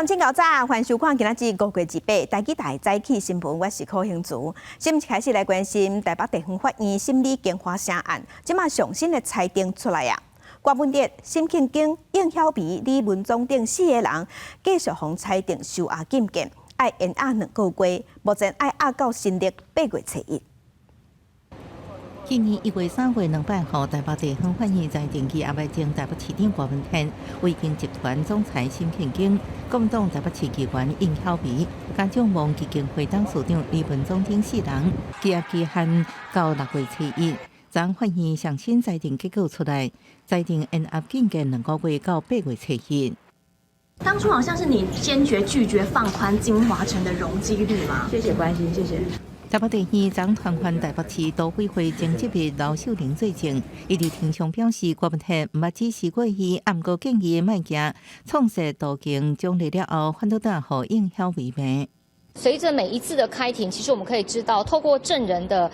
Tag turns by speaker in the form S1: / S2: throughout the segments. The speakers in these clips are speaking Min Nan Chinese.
S1: 請較早，歡迎收看今仔日五月二八台語台早起新聞，我是柯興竹。先開始來關心台北地方法院審理京華城案，這馬上新的裁定出來啊！郭文哲、沈慶京、應曉薇、李文忠等四个人繼續予裁定收押禁見，愛延押2個月，目前愛押到新曆8月初一。
S2: 去年1月3月200號，台北地方法院裁定羈押的前台北市長郭文天、維京集團總裁沈慶京、國民黨台北市議員應曉薇、家長王基金會董事長李文忠等四人，羈押期限到6月初一。昨法院上新裁定結果出來，裁定延押禁見兩個月到8月初一。
S3: 當初好像是你堅決拒絕放寬京華城的容積率嗎？
S4: 謝謝關心，謝謝。
S2: 台北地院昨傳喚台北市都會會前執秘劉秀玲作證，伊佇庭上表示，郭文天毋捌指示過伊，毋過建議莫行創設都更獎勵了後，反倒轉予應曉薇罵。
S5: 隨着每一次的開庭，其實我們可以知道，透過證人的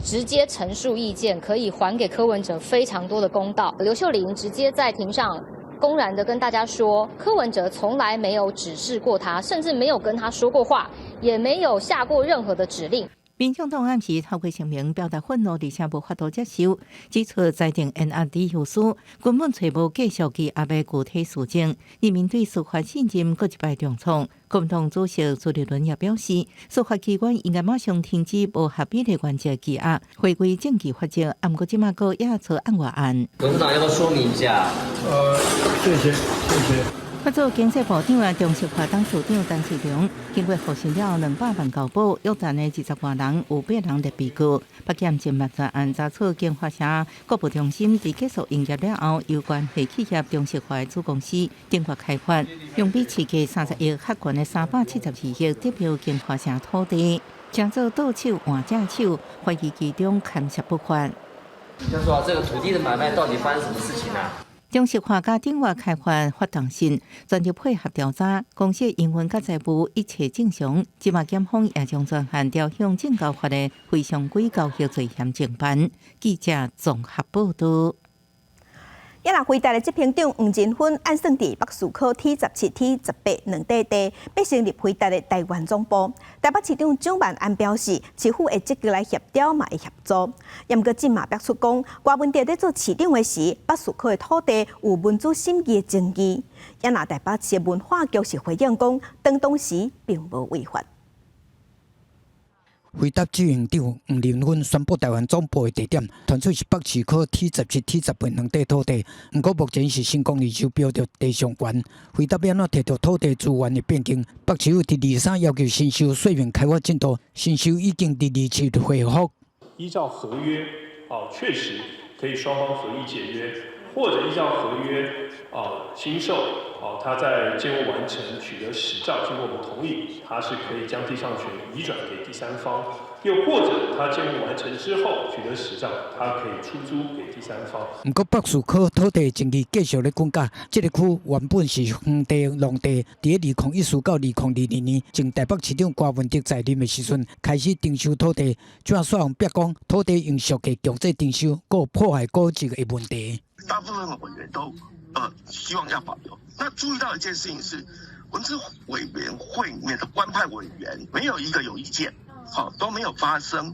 S5: 直接陳述意見，可以還給柯文哲非常多的公道。劉秀玲直接在庭上公然的跟大家說，柯文哲從來沒有指示過他，甚至沒有跟他說過話，也沒有下過任何的指令。
S2: 民眾黨暗時透過聲明表達憤怒，而且無法度接受，指出裁定延押理由書根本揣無繼續羈押的具體事證，人民對司法信任閣一擺重創。國民黨主席朱立倫也表示，司法機關應該馬上停止無合理的原則羈押，回歸證據法則。毋過這馬閣惹出案外案。
S6: 董事長要不要說明一下？
S7: 謝謝，謝謝。
S2: 發做經濟部長的中石化董事長陳時龍，經過獲審了後200萬交保，約談的20外人有八人列被告。北檢偵辦專案查處京華城購物中心佇結束營業了後，由關係企業中石化的子公司鼎越開發，用比市價30億較懸的372億得標京華城土地，成做倒手換正手，懷疑其中牽涉不法。
S6: 就說這個土地的買賣到底發生什麼事情啊？
S2: 中石化佮鼎越開發發動信，全力配合調查，公司營運佮財務一切正常。這馬檢方也將專案調向證交法的非常規交易罪嫌偵辦。記者綜合報道。
S1: 也若輝達的執行長黃仁勳按算佇北士科 T17、T18兩塊地，欲成立輝達的台灣總部。台北市長蔣萬安表示，市府會積極來協調，嘛會協助。毋過這馬爆出講，郭文哲佇做市長的時，北士科的土地有文資審議的爭議。也若台北市的文化局是回應講，當時並無違法。
S8: 輝達執行長黃仁勳宣布台灣總部的地點，傳出是北士科 T17、T18兩塊土地。毋過目前是成功預售標著地上權。輝達欲按怎提著土地資源的變更？北市府佇23要求新收說明開發進度，新收已經佇27回覆。
S9: 依照合約，哦，確實可以雙方合意解約，或者依照合約，哦，新售，哦，他在建物完成取得使照，經過我們同意，他是可以將地上權移轉給第三方，又或者他建物完成之後取得使照，他可以出租給第三方。
S8: 毋過北士科土地爭議繼續咧滾價，這個區原本是園地農地，佇2014到2022年，前台北市長郭文哲在任的時陣開始徵收土地，這馬煞予逼講土地用俗價強制徵收，閣有破壞古蹟的問題。
S10: 大部分委員都希望要保留。那注意到一件事情是，文資委員會裡面的官派委員沒有一個有意見，好，都沒有發聲。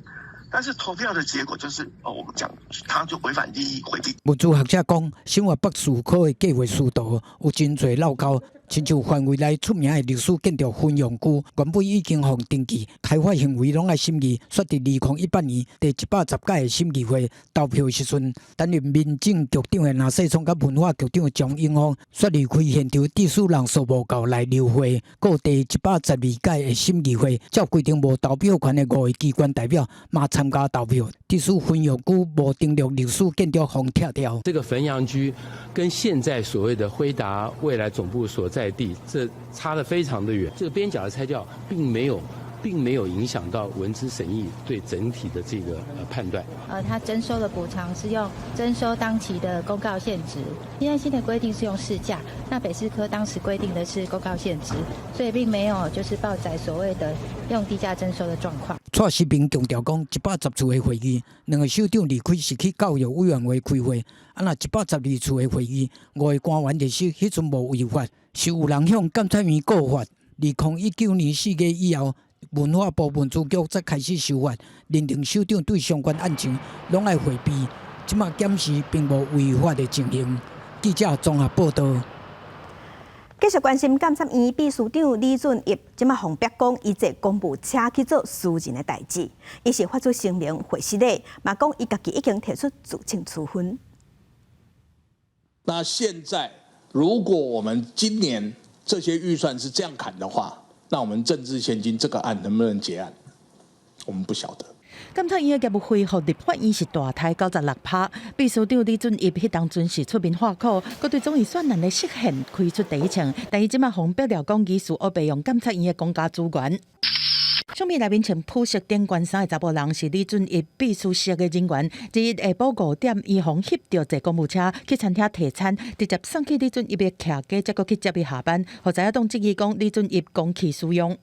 S10: 但是投票的結果就是，哦，我們講他就違反利益迴避。
S8: 文資學者講，新化北士科的計劃書圖有真濟漏溝，親像範圍內出名的歷史建築汾陽居，原本已經予登記，開發行為攏愛審議，煞佇2018年第110屆的審議會投票的時陣，擔任民政局長的林世聰佮文化局長張永豐，煞離開現場，致使人數無夠來流會。閣第112屆的審議會，照規定無投票權的五个機關代表嘛參加投票，致使汾陽居無登錄歷史建築予拆掉。
S11: 這個汾陽居跟現在所謂的輝達未來總部所在地，這差得非常的遠。這個邊角的拆掉，並沒有影響到文資審議對整體的這個判斷。
S4: 他徵收的補償是用徵收當期的公告現值，現在新的規定是用市價，那北士科當時規定的是公告現值，所以並沒有就是報載所謂的用低價徵收的狀況。
S8: 蔡適明強調講，110次的會議，兩個首長離開是去教育委員會開會，啊若112次的會議，五个官員列席，彼陣無違法，是有人向監察院告發。2019年4月以後，文化部文資局才開始修法，認定首長對相關案情攏愛迴避，這馬檢視並無違法的情形。記者綜合報道。
S1: 繼續關心監察院秘書長李俊逸，這馬予爆講伊坐公務車去做私人的代誌，伊是發出聲明回失禮，嘛講伊家己已經提出辭呈處分。
S12: 那現在如果我們今年這些預算是這樣砍的話，那我們政治獻金這個案能不能結案？我們不曉得。
S2: 監察院的業務費予立法院是大刣96%，秘書長李俊逸彼當陣是出面話苦，閣對總預算案的釋憲開出第一槍，但伊這馬予爆料講疑似烏白用監察院的公家資源。相片內面穿普色頂懸衫的查埔人是李俊逸秘書室的人員，這日下晡5點，伊予翕著坐公務車去餐廳提餐，直接送去李俊逸的徛家，才閣去接伊下班。予在野黨質疑講李俊逸公器私用。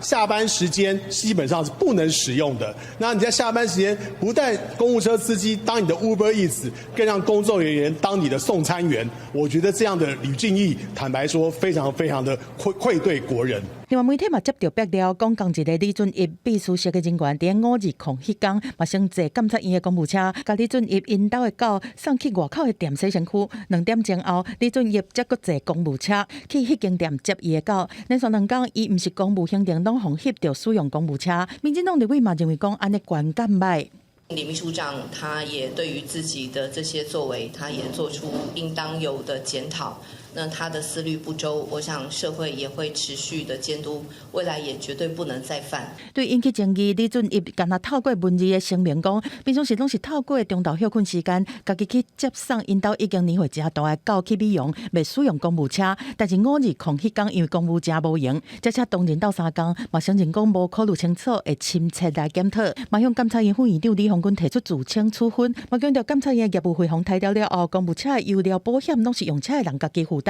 S9: 下班時間基本上是不能使用的。那你在下班時間，不但公務車司機當你的 Uber Eats，更讓工作人員當你的送餐員。我覺得這樣的李俊逸，坦白說，非常非常的愧對國人。
S2: 另外媒體嘛接著爆料，講仝一个李俊逸秘書室的人員，佇520彼工，嘛先坐監察院的公務車，共李俊逸𪜶兜的狗送去外口的店洗身軀。2點鐘後，李俊逸才閣坐公務車去彼間店接伊的狗。連續2工，伊毋是公務行程，攏予翕著使用公務車。民進黨立委嘛認為講，按呢觀感䆀。
S13: 李秘書長他也對於自己的這些作為，他也做出應當有的檢討。那他的思慮不周，我想社會也會持續的監督，未來也絕對不能再犯。
S2: 對引起爭議，李俊逸敢若透過文字的聲明講，平常時攏是透過中晝歇睏時間，家己去接送𪜶兜已經年歲誠大的狗去美容，袂使用公務車。但是520彼工因為公務車無閒，這車當人鬥相共，嘛承認講無考慮清楚，會深切來檢討。嘛向監察院副院長李鴻鈞提出辭呈處分，嘛強調監察院業務費予刣掉了後，公務車的油料保險攏是用車的人家己負擔。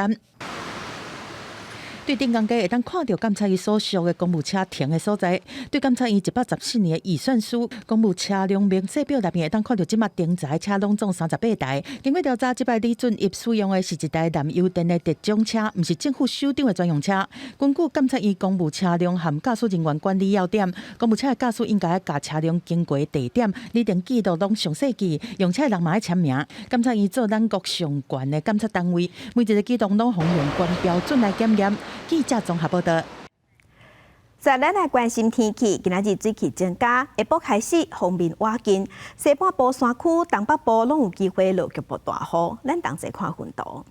S2: 對頂工街會當看著監察院所屬的公務車停的所在，對監察院114年的預算書，公務車輛明細表內面會當看著這馬停載車攏總38台。經過調查，這擺李俊逸使用的是一台燃油電的特種車，毋是政府首長的專用車。根據監察院公務車輛和駕駛人員管理要點，公務車的駕駛應該共車輛經過地點，擬定記錄攏詳細記，用車的人嘛愛簽名。監察院做咱國上懸的監察單位，每一个舉動攏予用懸標準來檢驗。記者綜合報道。
S1: 再來來關心天氣，今仔日水汽增加，下晡開始鋒面倚近，西半部山區、東北部攏有機會落局部大雨。咱同齊看雲圖。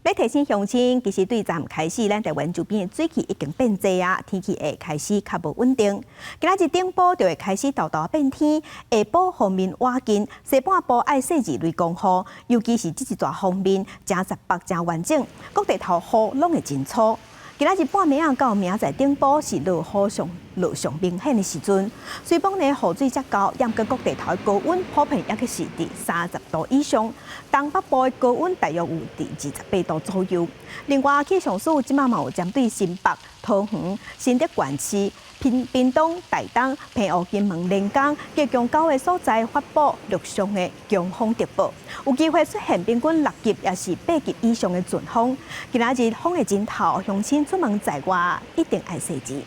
S1: 欲提醒鄉親，其實對昨暗開始，咱台灣周邊的水汽已經變濟啊，天氣會開始較無穩定。今仔日頂晡就會開始沓沓變天，下晡鋒面倚近，西半部愛細緻雷公雨，尤其是這一逝鋒面，誠雜北誠完整，各地頭雨攏會真粗。今仔日半暝仔到明仔載頂晡是落雨上落上明顯的時陣，雖講呢雨水才夠，毋過各地頭的高溫普遍猶閣是佇30度以上，東北部的高溫大約有佇28度左右。另外，氣象署這馬嘛有針對新北、桃園、新竹縣市、屏東、台東、澎湖、金門、連江、高雄九个所在發布陸上的強風特報，有機會出現平均6級抑是8級以上的陣風。今仔日風會真透，鄉親出門在外一定愛細緻。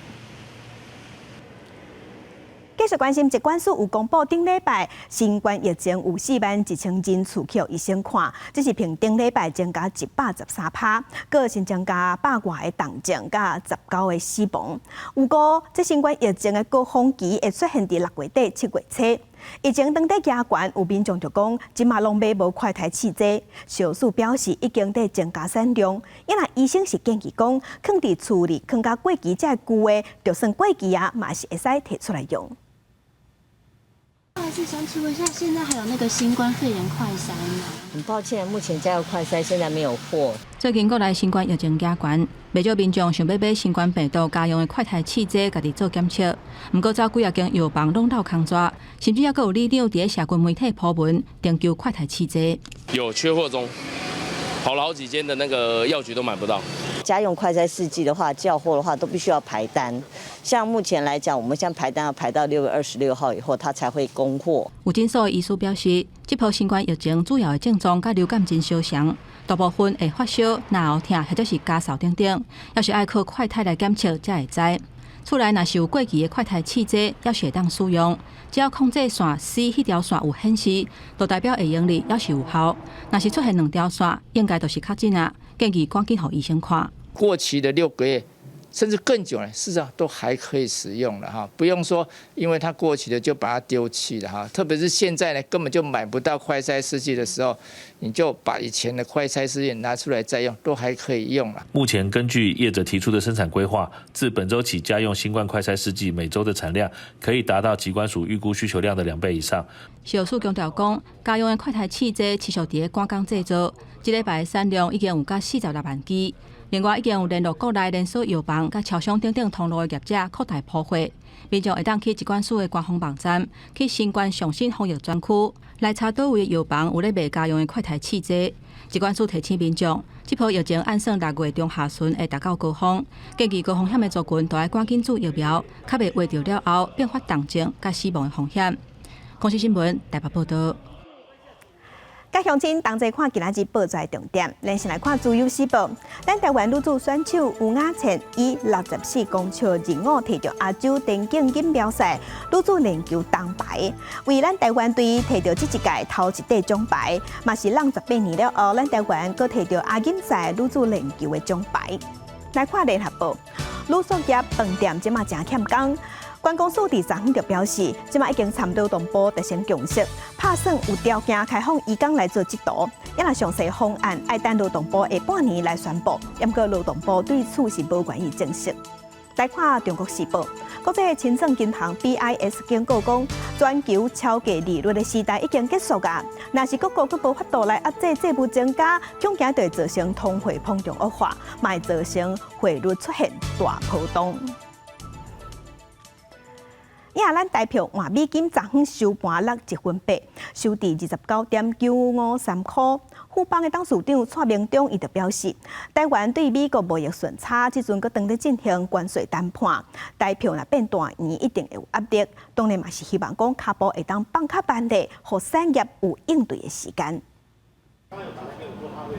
S1: 繼續關心，疾管署有公布頂禮拜新冠疫情有4萬1千人次去予醫生看，這是比頂禮拜增加113%，閣新增加百外个重症，佮19個死亡。預估這新冠疫情的高峰期會出現佇6月底、7月初。疫情當底加懸，有民眾就講，這馬攏買無快篩試劑。藥署表示已經佇增加產量，伊若醫生是建議講，囥佇厝裡囥甲過期才會舊的，就算過期啊，嘛是會使提出來用。
S14: 不好意思，想請問一下，現在還有那個新冠肺炎快篩嗎？
S15: 很抱歉，目前家用快篩現在沒有貨。
S16: 最近國內新冠疫情加懸，袂少民眾想欲買新冠病毒家用的快篩試劑，家己做檢測。毋過走幾仔間藥房攏落空逝，甚至猶閣有里長佇社群媒體 po 文，徵求快篩試劑。
S17: 有缺貨中，跑了好幾間的那個藥局都買不到。
S15: 家用快篩試劑的話，叫貨的話都必須要排單。像目前來講，我們現在排單要排到6月26號以後，它才會供貨。
S16: 有診所的醫師表示，這波新冠疫情主要的症狀佮流感真相像，大部分會發燒、咽喉疼或者是咳嗽等等，猶是愛靠快篩來檢測才會知。厝內若是有過期的快篩試劑，猶是會當使用。只要控制線 C 彼條線有顯示，就代表會用的，猶是有效。若是出現兩條線，應該就是確診啊，建議趕緊予醫生看。
S17: 過期的6個月，甚至更久呢，事實上都還可以使用了哈，不用說因為它過期了就把它丟棄了哈。特別是現在呢，根本就買不到快篩試劑的時候，你就把以前的快篩試劑拿出來再用，都還可以用了。
S18: 目前根據業者提出的生產規劃，自本週起家用新冠快篩試劑每週的產量可以達到疾管署預估需求量的2倍以上。
S16: 食藥署強調講，家用的快篩試劑持續佇咧趕工製造，這禮拜的產量已經有甲46萬支。另外，已經有聯絡國內連鎖藥房、佮超商等等通路的業者擴大鋪貨，民眾會當去疾管署的官方網站，去新冠上新防疫專區來查佗位的藥房有咧賣家用的快篩試劑。疾管署提醒民眾，這波疫情按算6月中下旬會達到高峰，建議高風險的族群都愛趕緊注疫苗，較袂患著了後變發重症佮死亡的風險。公視新聞台北報道。
S1: 佮鄉親同齊看今仔日報紙重點，咱先來看《自由時報》。咱台灣女子選手吳雅倩以64公尺25摕著亞洲田徑錦標賽女子鏈球銅牌，為咱台灣隊摕著這一屆頭一塊獎牌，嘛是湳18年了後，咱台灣閣摕著亞錦賽女子鏈球的獎牌。來看《聯合報》，鋁塑業飯店這馬誠欠工。觀光署佇昨昏就表示，這馬已經參勞動部達成共識，拍算有條件開放移工來做佚佗。也若詳細方案愛等勞動部下半年來宣布。毋過勞動部對此是無願意證實。來看《中國時報》，國際清算銀行 BIS 警告講，全球超低利率的時代已經結束啊！若是各國閣無法度來壓制債務增加，恐驚就會造成通貨膨脹惡化，嘛會造成匯率出現大波動。亞咱台票換美金昨昏收盤落1分8，收佇29.953箍。富邦的董事長蔡明忠伊就表示，台灣對美國貿易順差，這陣閣當咧進行關稅談判，台票若變大圓，一定會有壓力。當然嘛是希望講跤步會當放較慢咧，予產業有應對的時間。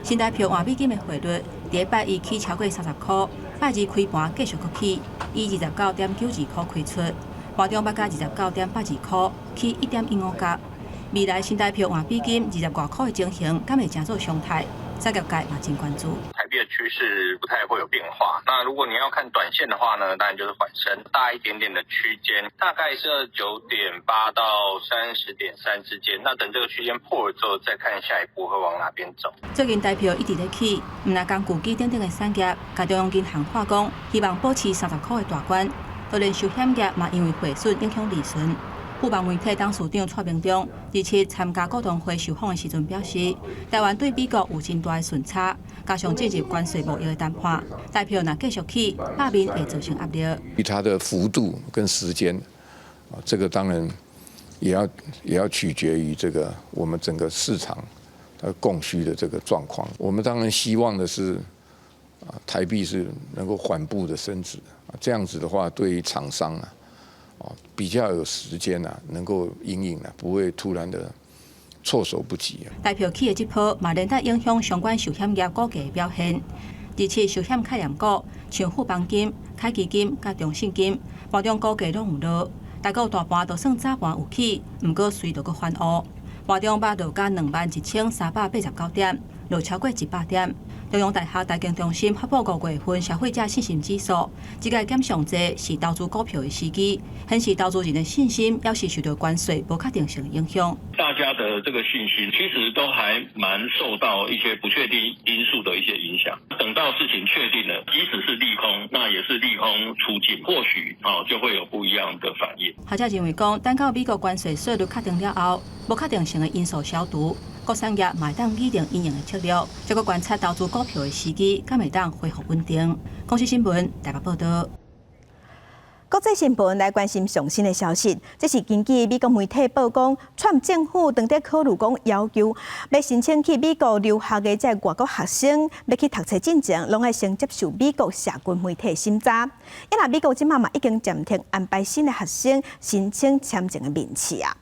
S16: 新台票換美金的匯率，佇拜一起超過30箍，拜二開盤繼續閣起，以29.92箍開出。盤中捌共29.82箍，起1.15角。未來新台票換美金20外箍的情形，敢會成做常態？產業界嘛真關注。
S19: 台幣的趨勢不太會有變化。那如果你要看短線的話呢，當然就是緩升大一點點的區間，大概是29.8到30.3之間。那等這個區間破了之後，再看下一步會往哪邊走。
S16: 最近台票一直咧起，毋但工具機等等的產業，共中央銀行喊講，希望保持30箍的大關。就連壽險業嘛，因為匯損影響利潤。富邦媒體董事長蔡明忠27參加股東會受訪的時陣表示，台灣對美國有真大的順差，加上進入關稅貿易的談判，台票若繼續起，罷免會造成壓力。
S20: 它的幅度跟時間，啊，這個當然也要取決於這個我們整個市場的供需的這個狀況。我們當然希望的是，啊，台幣是能夠緩步的升值。這樣子的話，對於廠商啊，哦，比較有時間啊，能夠因應啊，不會突然的措手不及啊。
S16: 台票起的這波嘛，連帶影響相關壽險業股價的表現。而且壽險概念股，像富邦金、凱基金、佮中信金，盤中股價攏有落。台股大盤就算早盤有起，毋過隨著閣翻烏。盤中捌落甲21,389點，落超過100點。中央大學財經中心發布5月份消費者信心指數，這個減上濟是投資股票的時機，顯示投資人的信心猶是受著關稅無確定性的影響。
S19: 大家的這個信心其實都還蠻受到一些不確定因素的一些影響。等到事情確定了，即使是利空，那也是利空出盡，或許哦就會有不一樣的反應。
S16: 學者認為講，等到美國關稅稅率確定了後，無確定性的因素消除，各產業嘛會當擬定因應的策略，這個觀察投資股票的時機，敢會當恢復穩定。公視新聞台北報道。
S1: 國際新聞來關心上新的消息，這是根據美國媒體報講，川普政府當咧考慮講要求，欲申請去美國留學的這外國學生，欲去讀冊進前，攏愛先接受美國社群媒體審查。因為美國這馬嘛已經暫停安排新的學生申請簽證的面試啊。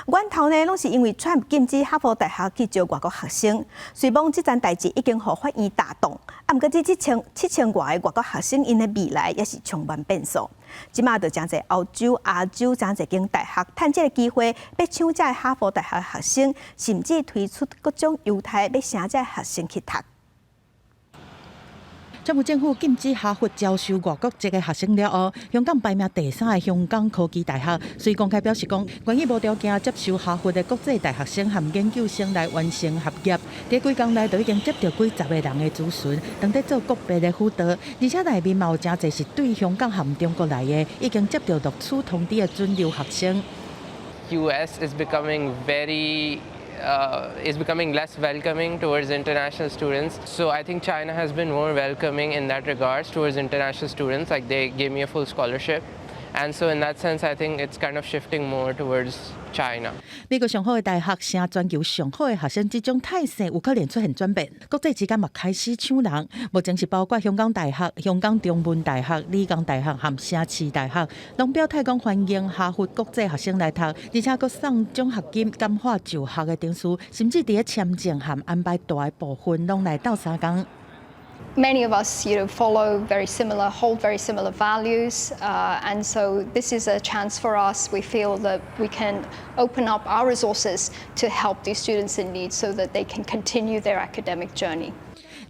S1: 源頭呢，攏是因為川普禁止哈佛大學去招外國學生，雖罔這件代誌已經予法院打擋，啊，毋過這7000外个外國學生𪜶的未來也是充滿變數。這馬就誠濟歐洲、亞洲誠濟間大學，趁這个機會，欲搶這哈佛大學學生，甚至推出各種優待，欲請這學生去讀。
S2: 川普政府禁止哈佛招收外國籍的學生了後，香港排名第三的香港科技大學，遂公開表示講，願意無條件接受哈佛的國際大學生和研究生來完成學業。佇幾工內就已經接到幾十个人的諮詢，當咧做國別的輔導，而且內面嘛有誠濟是對香港和中國來的，已經接到錄取通知的準留學生。
S21: US is becoming less welcoming towards international students. So I think China has been more welcoming in that regards towards international students. Like, they gave me a full scholarship. And so in that sense, I think it's kind of shifting more towards China.
S2: 美國上好的大學，成全球上好的學生，這種態勢有可能出現轉變。國際之間嘛開始搶人，目前是包括香港大學、香港中文大學、理工大學和城市大學，攏表態講歡迎哈佛國際學生來讀，而且閣送獎學金、簡化就學的程序，甚至佇咧簽證和安排大的部分攏來鬥相共。
S22: Many of us follow very similar, hold very similar values, and so this is a chance for us. We feel that we can open up our resources to help these students in need so that they can continue their academic journey.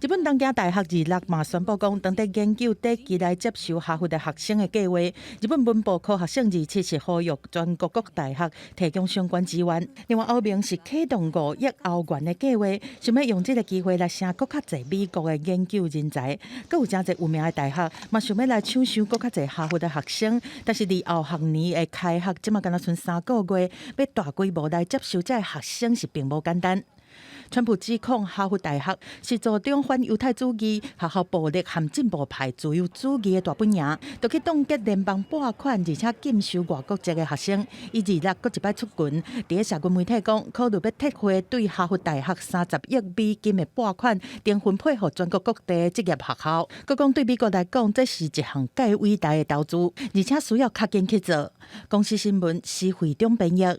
S2: 日本東京大學26嘛宣布講，當咧研究短期來接受哈佛的學生的計劃。日本文部科學省27是呼籲全國各大學提供相關資源。另外，歐盟是啟動5億歐元的計劃，想欲用這个機會來請閣較濟美國的研究人才。閣有誠濟有名的大學嘛想欲來搶收閣較濟哈佛的學生，但是離後學年的開學，這馬干焦賰3個月，欲大規模來接收這个學生是並無簡單。川普指控哈佛大學是助長反猶太主義、學校暴力和進步派自由主義的大本營，就去凍結聯邦撥款，而且禁收外國籍的學生。伊26閣一擺出拳，佇咧社群媒體講，考慮欲撤回對哈佛大學30億美金的撥款，重分配予全國各地的職業學校。閣講對美國來講，這是一項蓋偉大的投資，而且需要較緊去做。公視新聞施惠中編譯。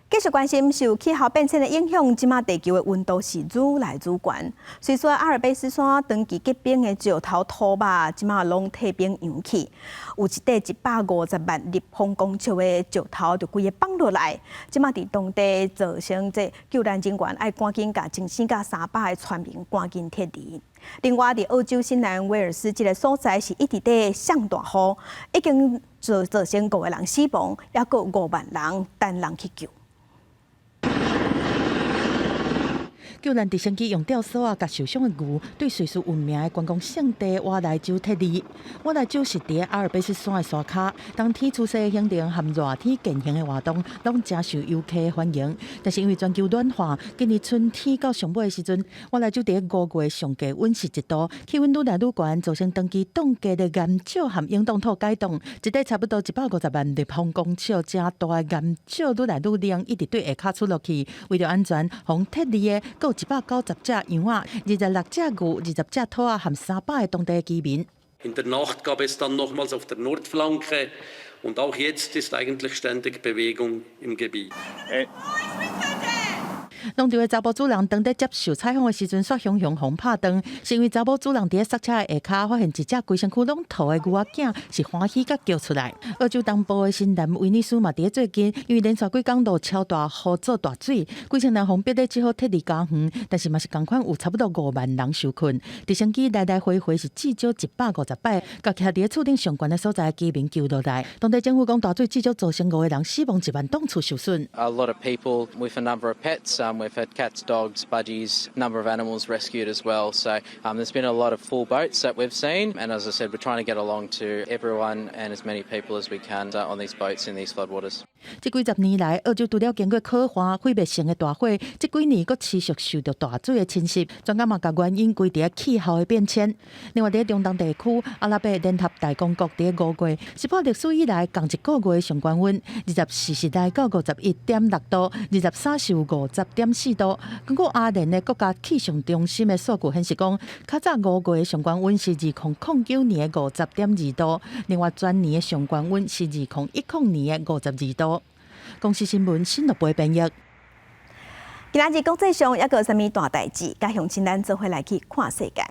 S1: 繼續關心受氣候變遷的影響，這馬地球的溫度是愈來愈懸。瑞士阿爾卑斯山長期結冰的石頭塗肉，這馬攏退冰融去，有一塊150萬立方公尺的石頭就規个放落來，這馬佇當地造成這救難人員愛趕緊共前四甲300个村民趕緊撤離。另外，佇澳洲新南威爾斯這个所在是一直咧降大雨，已經造成五個人死亡，猶閣有5萬人等人去救。
S2: 救難直升機用吊索仔，共受傷的牛對瑞士聞名的觀光勝地瓦萊州撤離。瓦萊州是佇阿爾卑斯山的山跤，冬天出色的行程和熱天健行的活動，攏誠受遊客歡迎。但是因為全球暖化，今年春天到上尾的時陣，瓦萊州佇5月上低溫是1度，氣溫愈來愈懸，造成長期凍結的岩石和永凍土解凍，一塊差不多150萬立方公尺誠大的岩石愈來愈冷，一直對下跤出落去。為著安全，予撤離的閣有190隻羊仔、26隻牛、20隻兔仔和300个當地居民。
S23: In der Nacht gab es dann nochmals auf der Nordflanke und auch jetzt ist eigentlich ständig Bewegung im Gebiet.
S2: 農場的查埔主人當咧接受採訪的時陣，煞雄雄予拍斷，是因為查某主人佇咧塞車的下跤，發現一隻規身軀攏塗的牛仔囝是歡喜佮叫出來。澳洲東部的新南威爾斯嘛，佇咧最近，因為連續幾工落超大雨做大水，幾千人予逼咧只好撤離家園，但是嘛是仝款有差不多5萬人受困。直升機來來回回是至少150擺，共徛佇咧厝頂上懸的所在居民救落來。當地政府講大水至少造成五個人死亡，1萬棟厝受損。
S24: A lot of people with a number of pets.
S3: We've had cats, dogs, budgies, number of animals rescued as well. So there's been a lot of full boats that we've seen, and as I said, we're trying to get along to everyone and as many people as we can on these boats in these floodwaters.
S5: 這幾十年來，澳洲除了經過可旱、毀滅性的大火，這幾年閣持續受著大水的侵襲。專家嘛共原因歸佇氣候的變遷。另外，佇中東地區，阿拉伯聯合大公國佇五月是破歷史以來仝一個月上懸溫，24日來到51.6度，23是有50.4度。根據阿聯的國家氣象中心的數據顯示講，較早五月上懸溫是2009年的50.2度，另外全年的上懸溫是2010年的52度。公視新聞新樂貝編譯。
S1: 今仔日國際上猶閣有啥物大代誌？佮鄉親咱做伙來去看世界。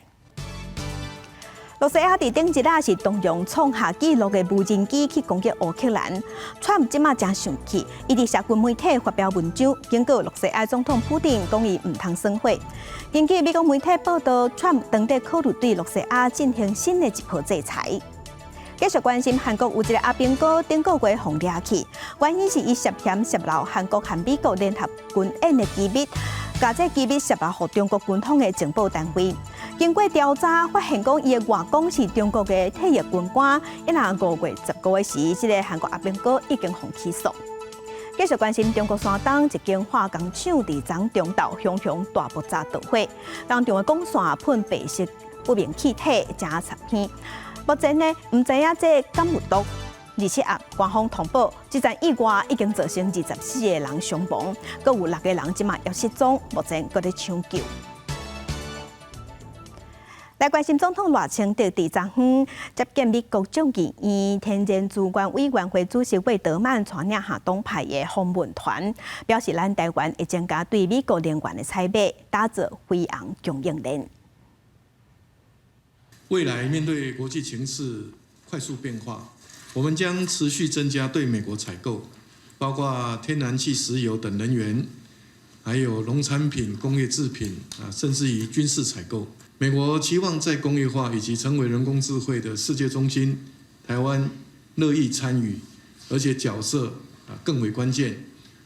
S1: 羅西亞佇頂日啊，是動用創下紀錄的無人機去攻擊烏克蘭。川普這馬誠生氣，伊佇社群媒體發表文章，警告羅西亞總統普丁講伊毋通耍火。根據美國媒體報道，川普當地考慮對羅西亞進行新的一波制裁。繼續關心韓國有一个阿兵哥頂個月予掠去，原因是伊涉嫌洩露韓國和美國聯合軍演的機密，共這機密洩露予中國軍方的情報單位。經過調查，發現講伊的外公是中國的退役軍官，因而5月15的時，這个韓國阿兵哥已經予起訴。繼續關心中國山東一間化工廠佇昨中晝熊熊大爆炸導火，工廠的管線噴白色不明氣體，誠插耳。目前呢，毋知影這敢有毒。27暗，官方通報，這場意外已經造成24個人傷亡，閣有六個人這馬猶失蹤，目前閣咧搶救。來關心總統賴清德佇昨昏接見美國眾議院天然資源委員會主席魏德曼帶領下黨派的訪問團，表示咱台灣會增加對美國能源的採買，打造飛航供應鏈。
S7: 未來面對國際情勢快速變化，我們將持續增加對美國採購，包括天然氣、石油等能源，還有農產品、工業製品啊，甚至於軍事採購。美國期望再工業化以及成為人工智慧的世界中心，台灣樂意參與，而且角色啊更為關鍵。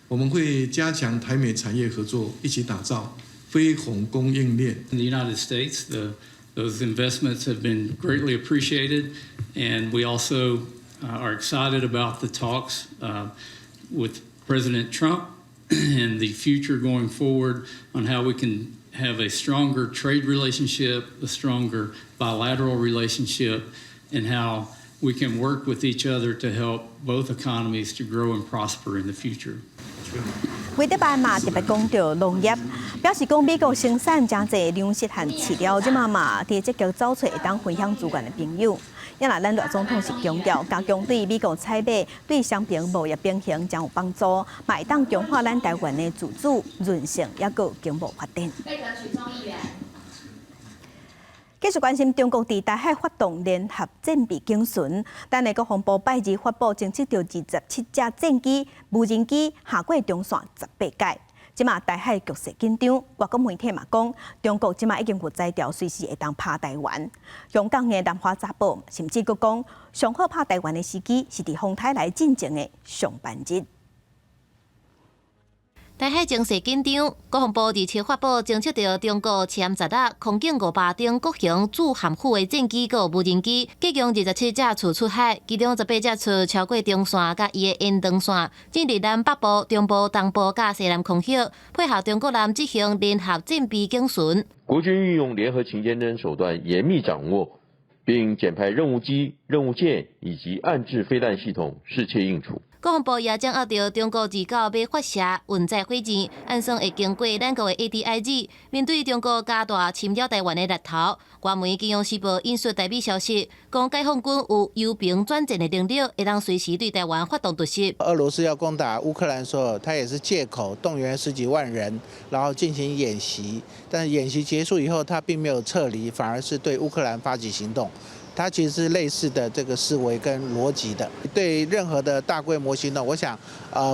S7: 我們會加強台美產業合作，一起打造飛鴻供應鏈。
S24: In the United States, those investments have been greatly appreciated, and we also are excited about the talks with President Trump and the future going forward on how we can have a stronger trade relationship, a stronger bilateral relationship, and how we can work with each other to help both economies to grow and prosper in the future.
S1: 魏德曼嘛特別講著農業，表示講美國生產誠濟糧食和飼料，這馬嘛佇積極找揣會當分享資源的朋友。也若咱賴總統是強調，加強對美國採買，對雙邊貿易平衡將有幫助，嘛會當強化咱台灣的自主、韌性，抑閣經貿發展。繼續關心中國佇台海發動聯合戰備警巡，咱的國防部拜二發布偵測著27隻戰機、無人機下過中線18擺。這馬台海局勢緊張，外國媒體嘛講，中國這馬已經有才調，隨時會當拍台灣。香港的南華早報甚至閣講，上好拍台灣的時機是佇風颱來進前的上班日。
S25: 台海情勢緊張，國防部27發布偵測著中國殲十六空警500等各型駐韓府的戰機佮無人機，計共27隻次出海，其中18隻次超過中線佮伊的延長線，進入咱北部、中部、東部佮西南空域，配合中國艦執行聯合戰備警巡。
S26: 國軍運用聯合勤監偵手段，嚴密掌握，並檢派任務機、任務艦以及岸置飛彈系統適切應處。
S25: 國防部也掌握著中國29欲發射運載火箭，按算會經過咱國的 ADIZ。面對中國加大侵擾台灣的力頭，外媒《金融時報》引述台美消息，講解放軍有由平轉戰的能力，會當隨時對台灣發動突襲。
S27: 俄羅斯要攻打烏克蘭的時候，他也是借口動員十幾萬人，然後進行演習。但是演習結束以後，他並沒有撤離，反而是對烏克蘭發起行動。它其實是類似的這個思維跟邏輯的。對任何的大規模行動，我想，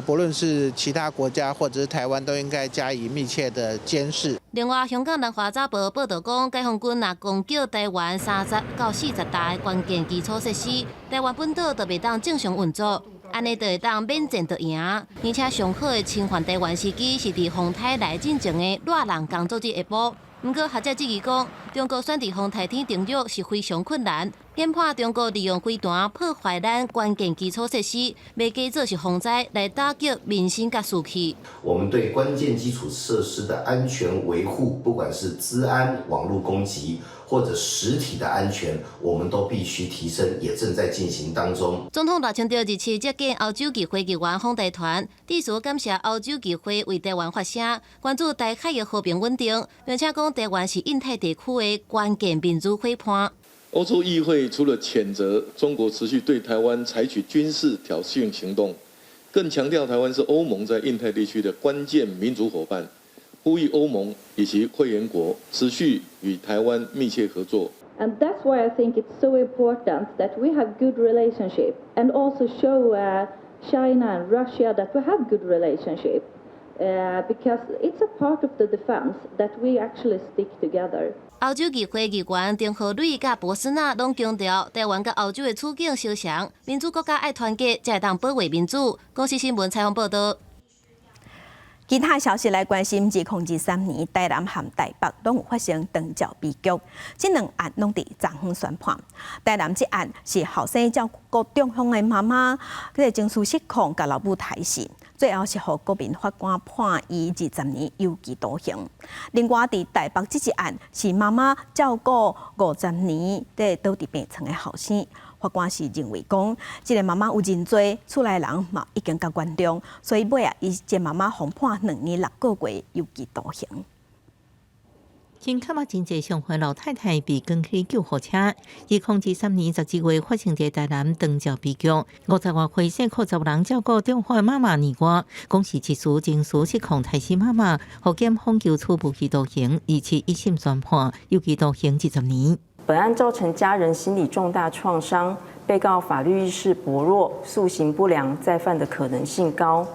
S27: 不論是其他國家或者是台灣，都應該加以密切的監視。
S25: 另外，香港南華早報報導講，解放軍若攻擊台灣30到40大的關鍵基礎設施，台灣本島就袂當正常運作。按呢就會當免戰就贏。而且上好的侵犯台灣時機是佇風颱來進前的熱人工作日下晡。毋過學者質疑講，中國選佇風颱天登陸是非常困難，研判中國利用飛彈破壞咱關鍵基礎設施，袂假做是風災來打擊民心佮士氣。
S4: 我們對關鍵基礎設施的安全維護，不管是資安、網路攻擊或者實體的安全，我們都必須提升，也正在進行當中。
S25: 總統賴清德日前接見歐洲議會議員訪台團，致辭感謝歐洲議會為台灣發聲，關注台海的和平穩定，並且講台灣是印太地區的關鍵民主伙伴。
S6: 歐洲議會除了譴責中國持續對台灣採取軍事挑釁行動，更強調台灣是歐盟在印太地區的關鍵民主夥伴，呼籲歐盟以及會員國持續與台灣密切合作。
S8: And that's why I think it's so important that we have good relationship and also show China and Russia that we have good relationship, because it's a part of the defense that we actually stick together.
S25: 歐洲議會議員丁何蕊佮博斯納攏強調，台灣佮歐洲的處境相像，民主國家愛團結，才會當保衛民主。公視新聞採訪報導。
S1: 其他消息來關心，2023年台南和台北攏有發生長照悲劇，這兩案攏佇昨昏宣判。台南這案是後生照顧中風的媽媽，這个情緒失控，共老母刣死，最後是予國民法官判伊20年有期徒刑。另外，佇台北這一案是媽媽照顧50年佇倒佇病床的後生。法官是認為講，這個媽媽有認罪，厝內人嘛已經共原諒，所以尾仔，伊這媽媽予判2年6個月有期徒刑。
S2: 前較嘛真濟傷患老太太被趕去救護車。2023年12月發生佇台南長照悲劇，50外歲細漢查某人照顧中風媽媽年外，講是一時情緒失控，刣死媽媽，予檢方求處無期徒刑，而且一審宣判有期徒刑20年。
S9: 本案造成家人心理重大創傷，被告法律意識薄弱，素行不良，再犯的可能性高。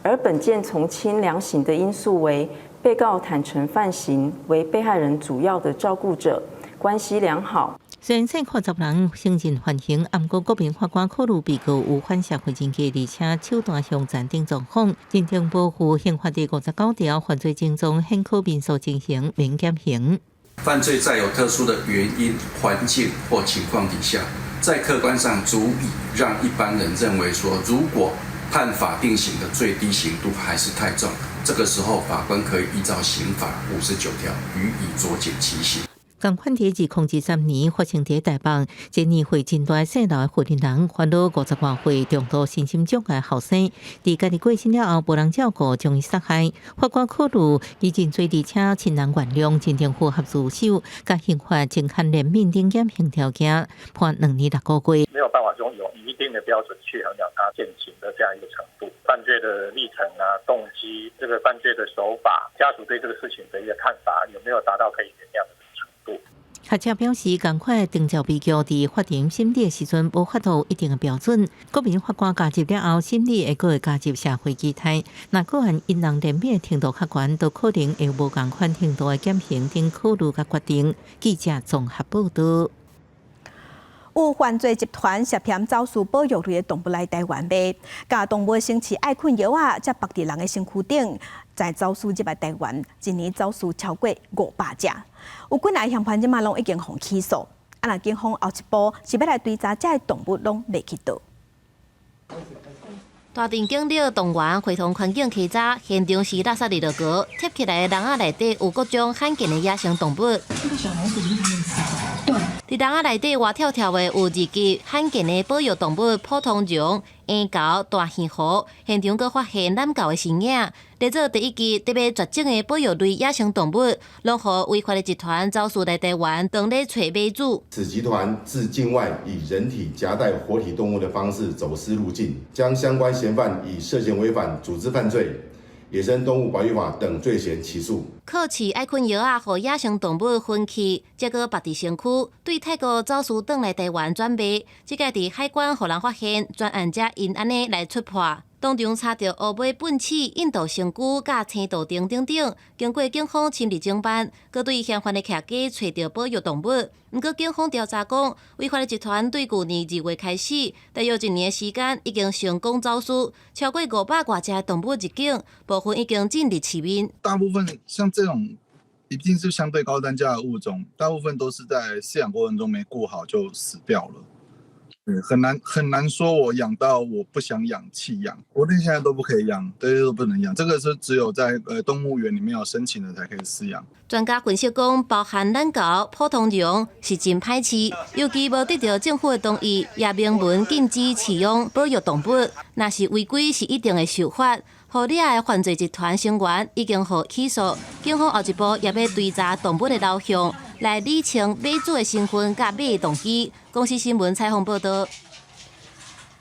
S9: 而本件從輕量刑的因素為被告坦承犯行，為被害人主要的照顧者，關係良好。
S2: 雖然細漢查某人承認犯行，毋過國民法官考慮被告有反社會人格，而且手段兇殘等狀況，認定無符刑法第59條犯罪症狀顯可民訴情形，免減刑。
S10: 犯罪在有特殊的原因、環境或情況底下，在客觀上足以讓一般人認為說，如果判法定刑的最低刑度還是太重，這個時候法官可以依照刑法59條予以酌減其刑。
S2: 仝款佇2023年發生佇台北，這年歲真大細路的婦人，煩惱50外歲重度身心障礙後生，佇家己過身了後，無人照顧，將伊殺害。法官考慮伊認罪，而且親人原諒，認定符合自首，佮刑法增加憐憫等減刑條件，判2年6個月。
S11: 沒有辦法用有一定的標準去衡量他減刑的這樣一個程度，犯罪的歷程啊、動機、這個犯罪的手法、家屬對這個事情的一個看法，有沒有達到可以原諒的程度？
S2: 學者表示，仝款長照悲劇佇法庭審理的時陣，無法度一定的標準。國民法官加入了後，審理會閣會加入社會期待。若個案因人憐憫程度較懸，都可能會有無仝款程度的減刑等考慮佮決定。記者綜合報導。
S1: 有犯罪集團涉嫌走私保育類的動物來台灣賣，共動物先飼愛困藥仔，才縛佇人的身軀頂，再走私入來台灣，一年走私超過500隻。有幾若个嫌犯這馬攏已經予起訴，啊，若警方後一步是欲來追查這个動物攏賣去佗。
S25: 大陣警力動員會同環境稽查，現場是垃圾日落橋，貼起來的籠仔內底有各種罕見的野生動物。
S12: 這個小孩子就是他們吃的。
S25: 對。佇籠仔內底活跳跳的有二級罕見的保育動物普通熊、鼴猴、大耳狐，現場閣發現懶猴的身影。列做第一支特別絕種的保育類野生動物，攏予違法的集團走私來台灣，當咧揣買主。
S28: 此集團自境外以人體夾帶活體動物的方式走私入境，將相關嫌犯以涉嫌違反組織犯罪、野生動物保育法等罪嫌起訴。
S25: 靠飼愛睏藥仔，予野生動物昏去，才閣縛佇身軀，對泰國走私轉來台灣轉賣。這個佇海關予人發現，專案才因按呢來戳破。當場查著烏尾笨鼠、印度星龜、佮青豆丁等等。經過警方親自偵辦，閣對嫌犯的徛家揣著保育動物。毋過警方調查講，違法的集團對舊年2月開始，大約一年的時間，已經成功走私超過500外隻動物入境，部分已經進入市面。
S13: 大部分像這種一定是相對高單價的物種，大部分都是在飼養過程中沒顧好就死掉了。對，很難很難說，我養到我不想養棄養，國內現在都不可以養，對，都不能養。這個是只有在動物園裡面有申請的才可以飼養。
S25: 專家分析講，包含懶猴、普通熊是真歹飼，尤其無得著政府的同意，也明文禁止飼養保育動物，若是違規是一定會受罰。予掠的犯罪集團成員已經予起訴，警方後一步也欲追查動物的流向，來理清買主的身份佮買的動機。公視新聞採訪報導。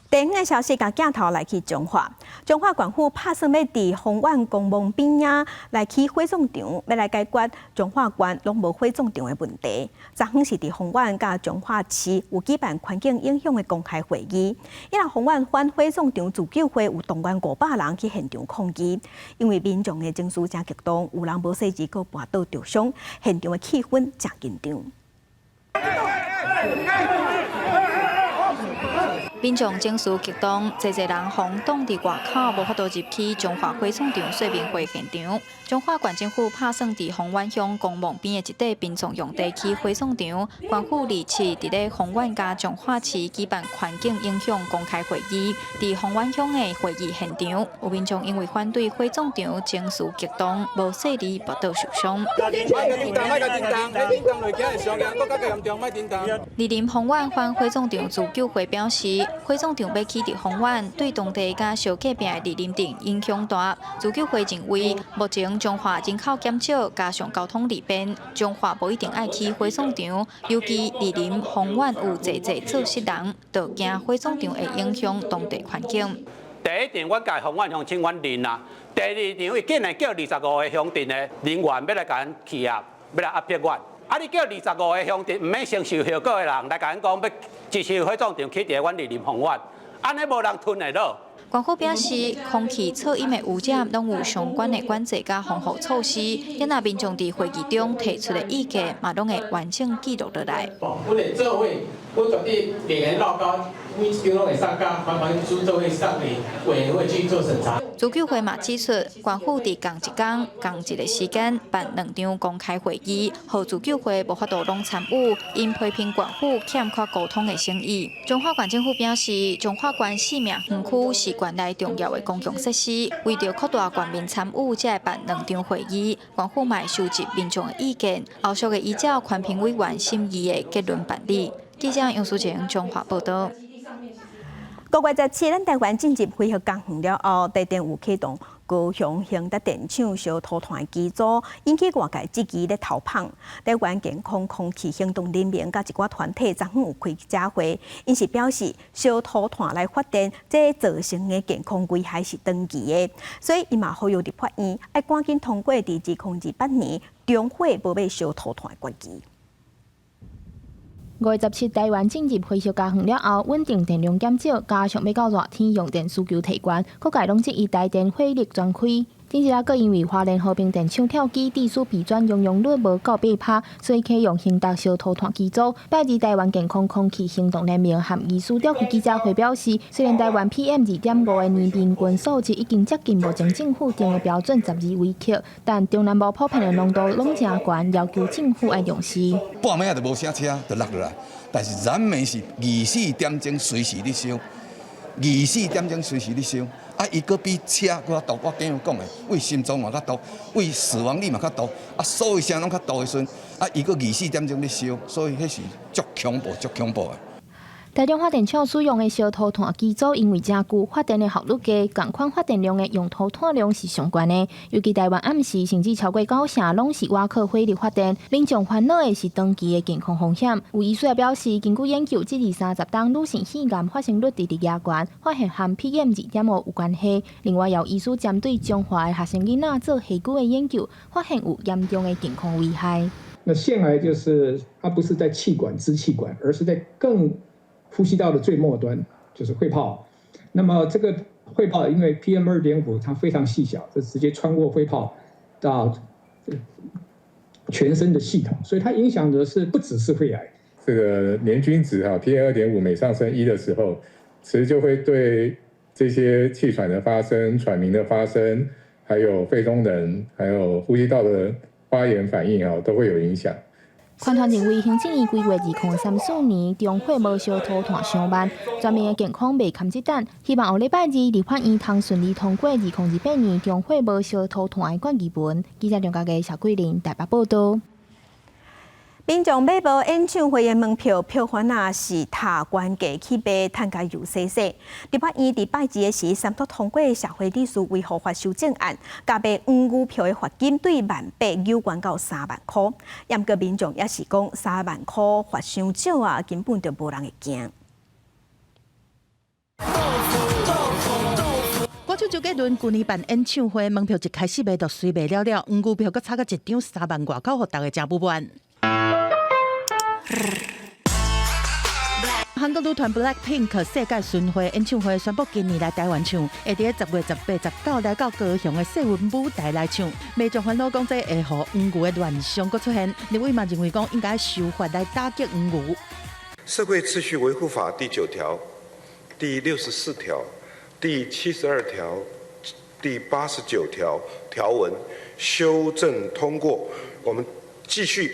S1: 地方的消息，共鏡頭來去彰化，彰化縣府拍算欲佇豐原公墓邊仔來起火葬場，欲來解決彰化縣攏無火葬場的問題。昨昏是佇豐原佮彰化市有舉辦環境影響的公開會議，因為豐原反火葬場自救會有動員500人去現場抗議，因為民眾的情緒誠激動，有人無細緻閣跋倒著傷，現場的氣氛誠緊張。
S14: 民眾情緒激動，濟濟人予擋佇外口，無法度入去彰化火葬場說明會現場。彰化縣政府拍算佇豐原鄉公墓邊的一塊殯葬用地起火葬場。縣府27佇咧豐原佮彰化市舉辦環境影響公開會議，佇豐原鄉的會議現場，有民眾因為反對火葬場，情緒激動，無細膩跋倒受傷。蒞林豐原反火葬場自救會表示，火葬場欲起佇豐原，對當地佮小隔壁的蒞林鎮影響大。自救會認為，目前彰化人口減少，加上交通利便，彰化無一定愛起火葬場。尤其蒞林豐原有濟濟做穡人，就驚火葬場會影響當地環境。
S15: 第一場，阮共豐原鄉親阮認啦；第二場，伊竟然叫25个鄉鎮的人員欲來共阮起壓，欲來壓迫阮。啊！你叫25个鄉鎮毋免承受後果的人來共阮講，欲支持火葬場起佇阮蒞林豐原，按呢無人吞會落。
S14: 縣府表示，空氣噪音的污染攏有相關的管制佮防護措施。若民眾佇會議中提出的意見，嘛攏會完整記錄落來。
S16: 阮會做伙，阮絕對連繞高，每一張攏會送共環保署做伙送佇委員會去做審查。
S14: 自救會嘛指出，縣府佇仝一工、仝一个時間辦兩場公開會議，予自救會無法度攏參與，𪜶批評縣府欠缺溝通的誠意。彰化縣政府表示，彰化縣四名園區是縣內重要的公共設施，為著擴大縣民參與，才會辦兩場會議。縣府嘛會收集民眾的意見，後續會依照環評委員審議的結論辦理。記者楊淑晴彰化報導。
S1: 5月17，咱台灣進入恢復公園了後，台電有啟動高雄興德電廠燒塗炭的機組，引起外界質疑咧偷麭。台灣健康空氣行動聯盟佮一寡團體昨昏有開記者會，𪜶是表示燒塗炭來發電，這造成的健康危害是長期的，所以𪜶嘛呼籲立法院愛趕緊通過佇2028年中火無欲燒塗炭的決議。
S17: 5月17，台灣進入恢復家園了後，穩定電量減少，加上欲到熱天用電需求提懸，各界攏質疑台電火力全開。頂一下，閣因為花蓮和平電廠跳機，致使鈽磚溶溶率無夠8%，所以啟用興達燒塗炭機組。拜二，台灣健康空氣行動聯盟和醫師召開記者會表示，雖然台灣 PM 2.5的年平均數值已經接近目前政府定的標準12微克，但中南部普遍的濃度攏誠懸，要求政府愛重視。
S18: 半暝仔就無啥車，就落落來。但是燃煤是24點鐘隨時咧燒，24點鐘隨時咧燒。啊，伊閣比車閣較毒，我剛剛講的，對心臟嘛較毒，對死亡率嘛較毒，啊，所有啥攏較毒的時陣，啊，伊閣24點鐘咧燒，所以彼是足恐怖、足恐怖的。
S17: 台中發電廠使用的燒塗炭機組，因為誠舊，發電的效率低，仝款發電量的用塗炭量是上懸的。尤其台灣暗時甚至超過九成攏是倚靠火力發電，民眾煩惱的是長期的健康風險。有醫師也表示，根據研究，這20-30冬女性肺癌發生率直直加懸，發現和 PM 2.5有關係。另外，有醫師針對彰化的學生囡仔做下久的研究，發現有嚴重的健康危害。
S19: 那腺癌就是它不是在氣管、支氣管，而是在更呼吸道的最末端，就是肺泡。那麼這個肺泡因為 PM 2.5它非常細小，就直接穿過肺泡到全身的系統，所以它影響的是不只是肺癌。
S3: 這個年均值哈 PM 2.5每上升1的時候，其實就會對這些氣喘的發生、喘鳴的發生，還有肺功能、還有呼吸道的發炎反應啊，都會有影響。
S17: 團團認為行政院規劃2034年中火無燒塗炭上萬，全民的健康袂堪這等。希望後禮拜二立法院通順利通過2028年中火無燒塗炭的決議文。記者梁家傑、邵桂玲台北報道。
S1: 民眾買無演唱會的門票，票販啊是踏懸價去賣，趁甲油洗洗。立法院佇拜二的時，三讀通過社會秩序維護法修正案，共賣黃牛票的罰金對18,000懸到3萬箍。毋過民眾也是講3萬箍罰傷少啊，根本就無人會驚。
S5: 歌手周杰倫舊年辦演唱會，門票一開始賣就隨賣了了，黃牛票閣炒到一張3萬外口，予大家誠不滿。韓國女團 BLACKPINK 世界巡迴演唱會宣布今年來台灣唱，會佇10月18、19來到高雄的世運舞台來唱。民眾煩惱講，這會予黃牛的亂象閣出現。立委嘛認為講應該修法來打擊黃牛。
S7: 社會秩序維護法第9條、第64條、第72條、第89條條文修正通過，我們繼續。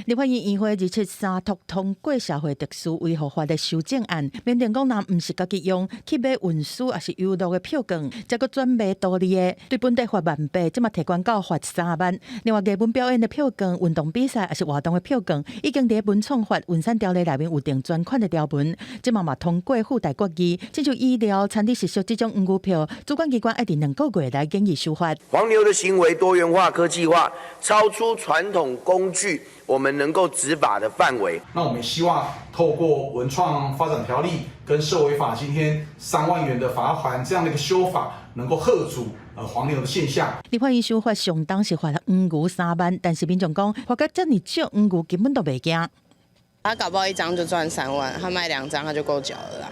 S5: 立法院院會27三讀通過社會秩序維護法的修正案，免定講若毋是家己用去買運輸抑是遊樂的票券，才閣轉賣圖利的，對本地罰18,000，這馬提懸到罰3萬。另外，藝文表演的票券、運動比賽抑是活動的票券，已經佇文創法運產條例內面有定專款的條文，這馬嘛通過附帶決議，親像醫療、餐廳食宿這種黃牛票，主管機關愛佇2個月來研議修法。
S20: 黃牛的行為多元化、科技化，超出傳統工具我們能夠執法的範圍。
S21: 那我們希望透過文創發展條例跟社維法今天3萬元的罰鍰這樣的一個修法，能夠遏阻黃牛的現象。
S5: 立法院修法上當是罰黃牛3萬，但是民眾講罰甲遮爾少，黃牛根本都袂驚。
S22: 他搞不好一張就賺3萬，他賣2張他就夠繳了啦。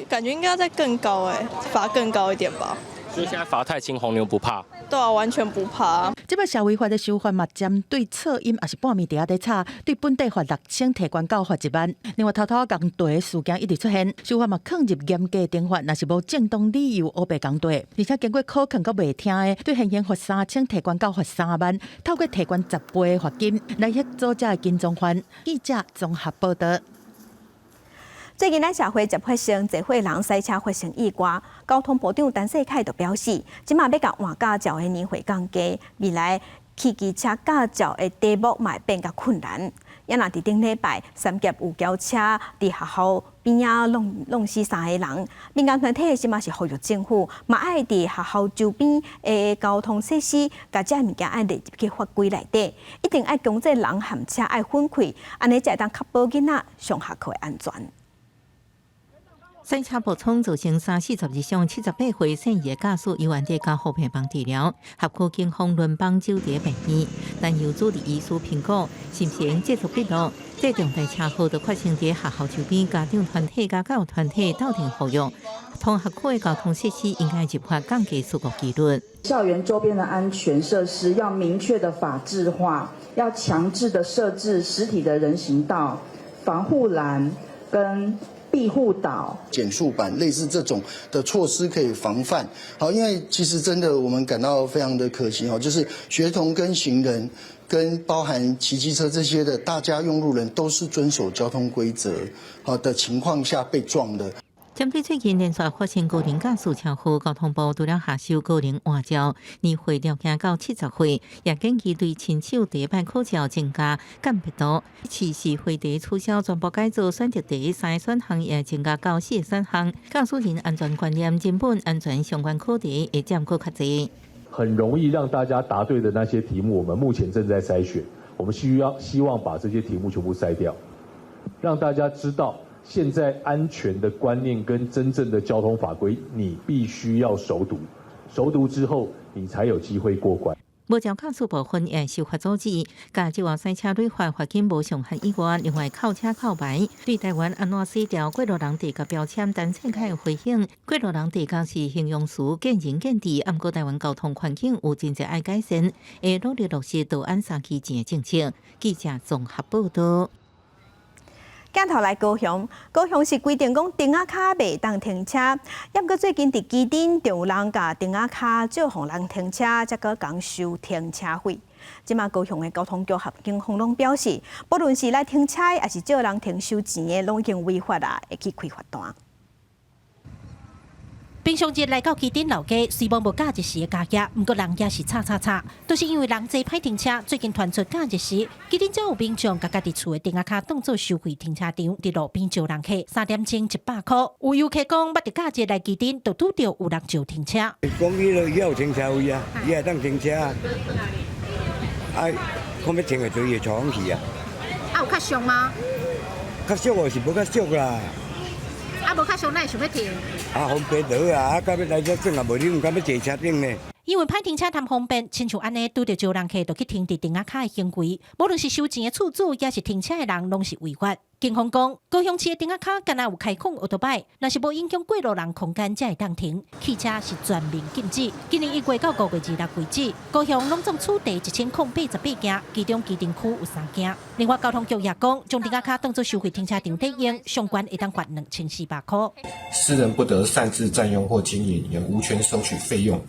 S23: 感覺應該要再更高誒，罰更高一點吧。
S24: 所以現在罰太輕，黃牛不怕。
S23: 對啊，完全不怕。
S5: 這擺社維法的修法嘛，針對噪音抑是半暝佇遐咧吵，對本地罰6000，提懸到罰1萬。另外，偷偷共茶的事件一直出現，修法嘛囥入嚴格懲罰，若是無正當理由烏白共茶，而且經過考勸閣袂聽的，對現行罰3000，提懸到罰3萬，透過提懸10倍的罰金來嚇阻這跟蹤犯。記者綜合報道。
S1: 最近咱社會捷發生濟歲人賽車發生意外，交通部長陳世凱就表示，這馬欲共換駕照的年歲降低，未來汽機車駕照的題目嘛會變較困難。也若佇頂禮拜，三峽有轎車佇學校邊仔弄死三個人，民間團體這馬是呼籲政府，嘛愛佇學校周邊的交通設施，共這物件愛列入去法規內底，一定愛強制人和車愛分開，按呢才會當確保囡仔上下課的安全。
S2: 賽車爆衝造成342傷78歲姓葉駕駛猶原佇加護病房治療，轄區警方輪班守佇病院，但由主治醫師評估，是毋是用製作筆錄。這重大車禍就發生佇學校周邊，家長團體佮教育團體鬥陣呼籲，同學區的交通設施應該入法降低事故機率。
S29: 校園周邊的安全設施要明確的法制化，要強制的設置實體的人行道、防護欄跟庇護島、
S30: 減速板，類似這種的措施可以防範。好，因為其實真的我們感到非常的可惜哦，就是學童跟行人，跟包含騎機車這些的，大家用路人都是遵守交通規則好的情況下被撞的。
S2: 針對最近連續發生高齡駕駛車禍，交通部除了下修高齡換照，年歲條件到70歲，也建議對親手第一擺考照增加鑑別度。市是灰題取消全部改做選擇題三個選項，也增加到四個選項。駕駛人安全觀念、人本安全相關課題會佔閣較濟。
S31: 很容易讓大家答對的那些題目，我們目前正在篩選，我們需要希望把這些題目全部篩掉，讓大家知道。現在安全的觀念跟真正的交通法規，你必須要熟讀，熟讀之後，你才有機會過關。
S2: 無照駕駛部分會受罰阻止，共這外賽車累罰罰金無上限以外，另外扣車扣牌。對台灣按怎洗掉過路人地共標籤單車較會回應，過路人地共是形容詞，見仁見智。毋過台灣交通環境有真濟愛改善，會努力落實道安三期錢的政策。記者綜合報導。
S1: 鏡頭來高雄，高雄市規定講釘仔跤袂當停車，毋過最近佇旗津就有人共釘仔跤借予人停車，才閣共收停車費。這馬高雄的交通局和警方攏表示，不論是來停車，抑是借人停收錢的，攏已經違法啊，會去開罰單。
S4: 平常日來到旗津老街，雖罔無假日時的加壓，毋過人也是吵吵吵，都是因為人濟歹停車。最近傳出假日時，旗津才有民眾共家己厝的釘仔跤當做收費停車場，佇路邊招人客，3點鐘100箍。有遊客講，捌佇假日來旗津，就拄著有人招停車。
S6: 講伊落有停車位啊，伊會當停車啊。啊，講欲停的就伊會帶去啊。
S4: 啊，有較俗嗎？
S6: 較俗哦，是無較俗啦。
S4: 啊，無較俗，哪會想欲停？
S6: 啊，方便就好啊！啊，到尾來遮轉也無，你毋敢欲坐車頂呢？
S4: 因為歹停車貪方便，親像按呢拄著招人客，就去停佇釘仔跤的行為，無論是收錢的厝主，抑是停車的人，攏是違法。警方講，高雄市的釘仔跤敢若有開放歐多擺，若是無影響過路人空間，才會當停。汽車是全面禁止。今年1月到5月26為止，高雄攏總處罰1088件，其中旗津區有三件。另外，交通局也講，將釘仔跤當作收費停車場使用，上懸會當罰2400箍。
S8: 私人不得擅自佔用或經營，也無權收取費用。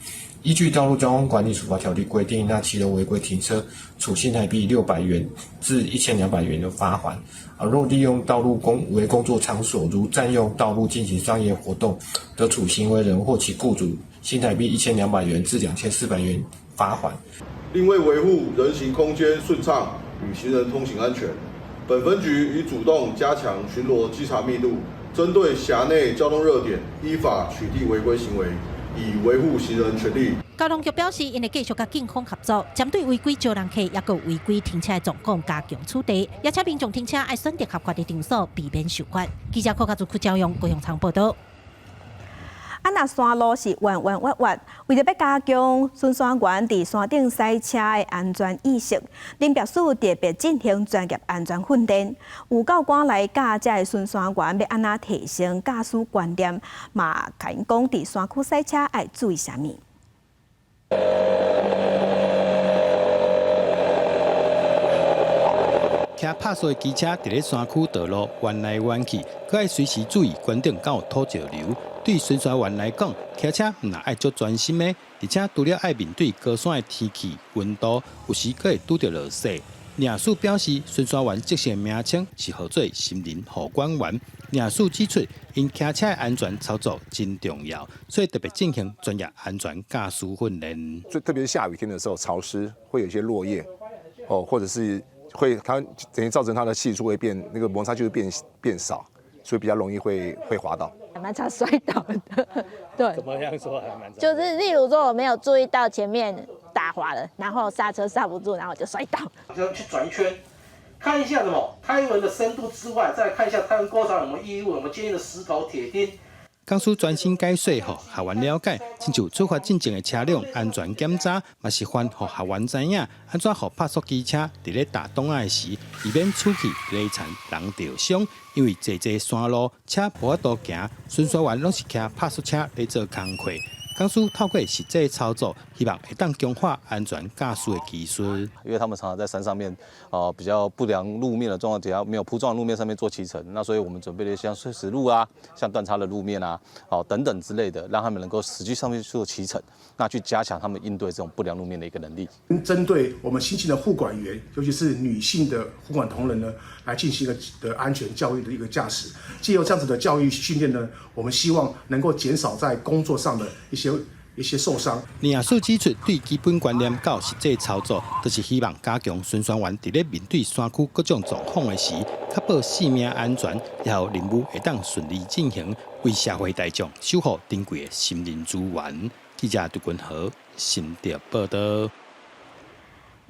S8: 依據《道路交通管理處罰條例》規定，那騎樓違規停車，處新台幣600元至1200元的罰鍰。而若利用道路公為工作場所，如佔用道路進行商業活動，得處行為人或其雇主新台幣1200元至2400元罰鍰。
S7: 另為維護人行空間順暢與行人通行安全，本分局已主動加強巡邏稽查密度，針對轄內交通熱點，依法取締違規行為，以維護行人權利。
S4: 交通局表示，𪜶會繼續佮警方合作，針對違規招人客，抑閣違規停車的狀況加強處罰，抑請民眾停車愛選擇合法的場所，避免受罰。記者柯家祖區朝陽高雄倉報導。
S1: 啊，若山路是彎彎彎彎，為著欲加強巡山員佇山頂駛車的安全意識，林業署特別進行專業安全訓練。有夠趕來教這个巡山員欲按怎提升駕駛觀念，嘛共𪜶講佇山區駛車愛注意啥物。
S9: 騎拍速的機車佇咧山區道路彎來彎去，閣愛隨時注意懸頂敢有土石流。對巡山員來講，騎車毋但愛足專心的，而且除了愛面對高山的天氣、溫度，有時閣會拄著落雪。林署表示，巡山員正式的名稱是號做森林護管員。林署指出，𪜶騎車的安全操作真重要，所以特別進行專業安全駕駛訓練。
S10: 最特別是下雨天的時候，潮濕會有一些落葉，哦，或者是會它等於造成它的係數會變，那個摩擦就會變少，所以比較容易會滑倒。
S11: 還蠻常摔倒的，對。
S16: 怎麼樣說還蠻常？
S11: 就是例如說我沒有注意到前面打滑了，然後剎車剎不住，然後就摔倒。
S12: 就去轉一圈，看一下什麼胎紋的深度之外，再看一下胎紋溝槽有沒有異物，有沒有堅硬的石頭、鐵釘。
S9: 講師專心解說，予學員了解，親像出發進前的車輛安全檢查，嘛示範予學員知影，按怎予拍速機車佇咧踏擋仔的時，避免出去犁田人著傷。因為濟濟山路車無法度行，巡山員攏是騎拍速車咧做工課。講師透過實際操作，希望會當強化安全駕駛的技術。
S13: 因為他們常常在山上面，比較不良路面的狀況底下，沒有鋪裝路面上面做騎乘，那所以我們準備了像碎石路啊、像斷差的路面啊、等等之類的，讓他們能夠實際上面做騎乘，那去加強他們應對這種不良路面的一個能力。
S21: 針對我們新進的護管員，尤其是女性的護管同仁呢，來進行一個的安全教育的一個駕駛。藉由這樣子的教育訓練呢，我們希望能夠減少在工作上的一些受傷。
S9: 林署指出，對基本觀念到實際操作，都是希望加強巡山員佇咧面對山區各種狀況的時，確保性命安全，然後任務會當順利進行，為社會大眾守護珍貴的森林資源。記者杜君豪新竹報導。